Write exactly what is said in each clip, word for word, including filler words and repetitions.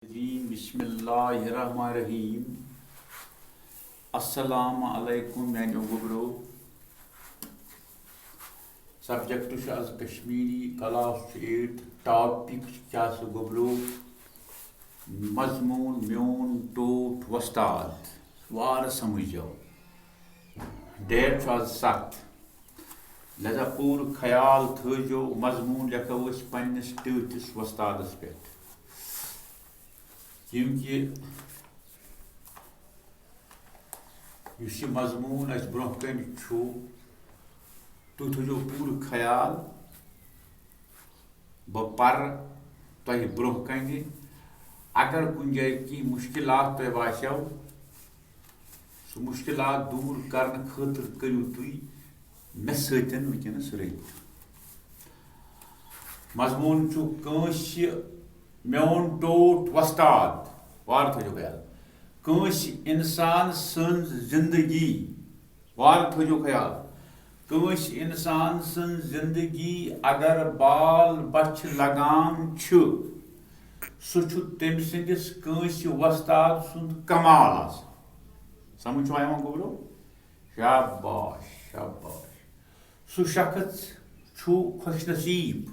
الرجیم۔ بسم اللہ الرحمن الرحیم۔ السلام علیکم میانیو گوبرو۔ سبجیکٹ چھُ از کشمیری، کلاس چھُ ایٹتھ، ٹاپک چھُ کیٛاہ سُہ گوبرو؟ مضموٗن میون ٹوٹھ وۄستاد۔ وارٕ سمجھو۔ ڈیٹ چھُ از ستھ۔ لہذا پوٗرٕ خیال تھٲوزیو، مضموٗن لیکھو أسۍ پننِس ٹٲٹھِس وۄستادس پٮ۪ٹھ۔ ییٚمہِ کہِ یُس یہِ مضموٗن اَسہِ برٛونٛہہ کَنہِ چھُ، تُہۍ تھٲوزیو پوٗرٕ خیال۔ بہٕ پَرٕ تۄہہِ برٛونٛہہ کَنہِ۔ اگر کُنہِ جایہِ کینٛہہ مُشکِلات تۄہہِ باسیو، سُہ مُشکِلات دوٗر کرنہٕ خٲطرٕ کٔرِو تُہۍ مےٚ سۭتۍ وٕنکیٚنَس رٲبطہٕ۔ مضموٗن چھُ کٲنٛسہِ میون ٹوٹھ وۄستاد، وارٕ تھٲوِو خیال۔ کٲنٛسہِ اِنسان سٕنٛز زِندگی، وارٕ تھٲوِو خیال۔ کٲنٛسہِ اِنسان سٕنٛز زِندگی اگر بال بَچھِ لگان چھِ، سُہ چھُ تٔمۍ سٕنٛدِس کٲنٛسہِ وۄستاد سُنٛد کمال آسان۔ سمجھ چھُوا یِوان گوٚبرو؟ شاباش، شاباش۔ سُہ شخص چھُ خۄش نصیٖب۔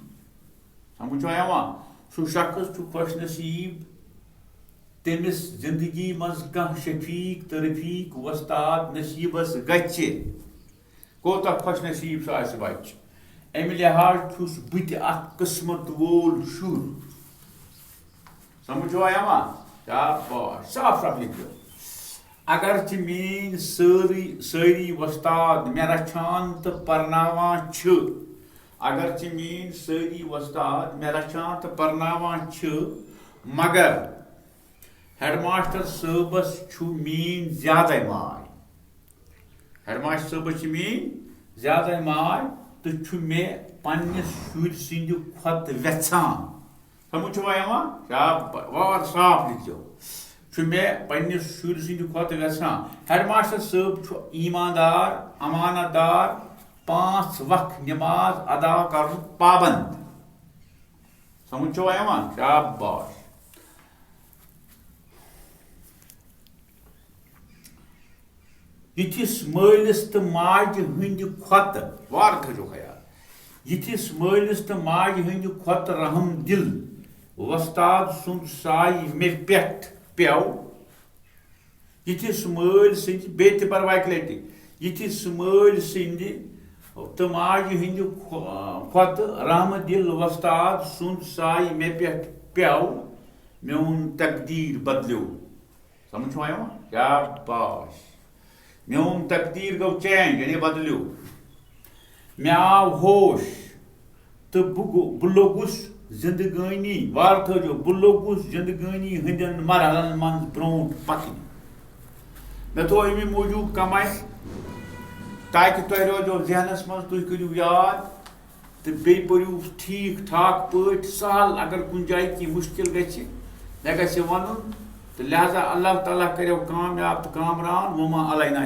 سمجھ چھُوا یِوان؟ سُہ شخص چھُ خۄش نصیٖب، تٔمِس زِندگی منٛز کانٛہہ شفیٖق تہٕ رفیٖق وۄستاد نصیٖبس گژھِ۔ کوٗتاہ خۄش نصیٖب سُہ آسہِ بچہِ۔ اَمہِ لحاظ چھُس بہٕ تہِ اکھ قٕسمت وول شُر۔ سمجھ چھُوا یِوان؟ شاباش، صاف صاف لیکھِو۔ اگرچہِ میٲنۍ سٲری، سٲری وۄستاد مےٚ رچھان تہٕ پرناوان چھِ، اگرچہِ میٲنۍ سٲری وۄستاد مےٚ رچھان تہٕ پرناوان چھِ، مگر ہیڈ ماسٹر صٲبس چھُ میٲنۍ زیادَے ماے۔ ہیڈ ماسٹر صٲبس چھِ میٲنۍ زیادَے ماے تہٕ چھُ مےٚ پننِس شُرۍ سٕنٛدِ کھۄتہٕ وٮ۪ژھان۔ سمجھ چھُوا یِوان؟ شاباش، وار صاف لیکھزیو۔ چھُ مےٚ پننِس شُرۍ سٕنٛدِ کھۄتہٕ وٮ۪ژھان۔ ہیڈ ماسٹر صٲب چھُ ایٖماندار، امانت دار، پانٛژھ وقت نماز ادا کرنُک پابند۔ سمجھ چھُوا یِوان؟ شاباش۔ یِتھِس مٲلِس تہٕ ماجہِ ہٕنٛدِ کھۄتہٕ، وارٕ تھٲوِو خیال، یِتھِس مٲلِس تہٕ ماجہِ ہٕنٛدِ کھۄتہٕ رحم دِل وۄستاد سُنٛد سایہِ مےٚ پٮ۪ٹھ پیوٚو۔ یِتھِس مٲلۍ سٕنٛدِ، بیٚیہِ تہِ پَرٕ اَکہِ لَٹہِ، یِتھِس مٲلۍ سٕنٛدِ تہٕ ماجہِ ہٕنٛدِ کھۄ-، کھۄتہٕ رحم دِل وۄستاد سُنٛد سایہِ مےٚ پٮ۪ٹھ پیوٚو، میون تقدیٖر بدلیو۔ سمجھ چھُوا یِوان؟ شاباش۔ میون تقدیٖر گوٚو چینج، یعنی بدلیو۔ مےٚ آو ہوش تہٕ بہٕ گوٚو، بہٕ لوٚگُس زندگٲنی، وارٕ تھٲوِو، بہٕ لوٚگُس زندگٲنی ہٕنٛدٮ۪ن مرحلن منٛز برٛونٛٹھ پکنہِ۔ مےٚ تھوٚو اَمی موٗجوٗب کماے، تاکہِ تۄہہِ روزیو ذہنس منٛز، تُہۍ کٔرِو یاد۔ تہٕ بیٚیہِ پٔرِو ٹھیٖک ٹھاک پٲٹھۍ، سہل، اگر کُنہِ جایہِ کینٛہہ مُشکِل گژھِ، مےٚ گژھِ وَنُن۔ تہٕ لہذا اللہ تعالیٰ کَریو کامیاب تہٕ کامران، وما علینا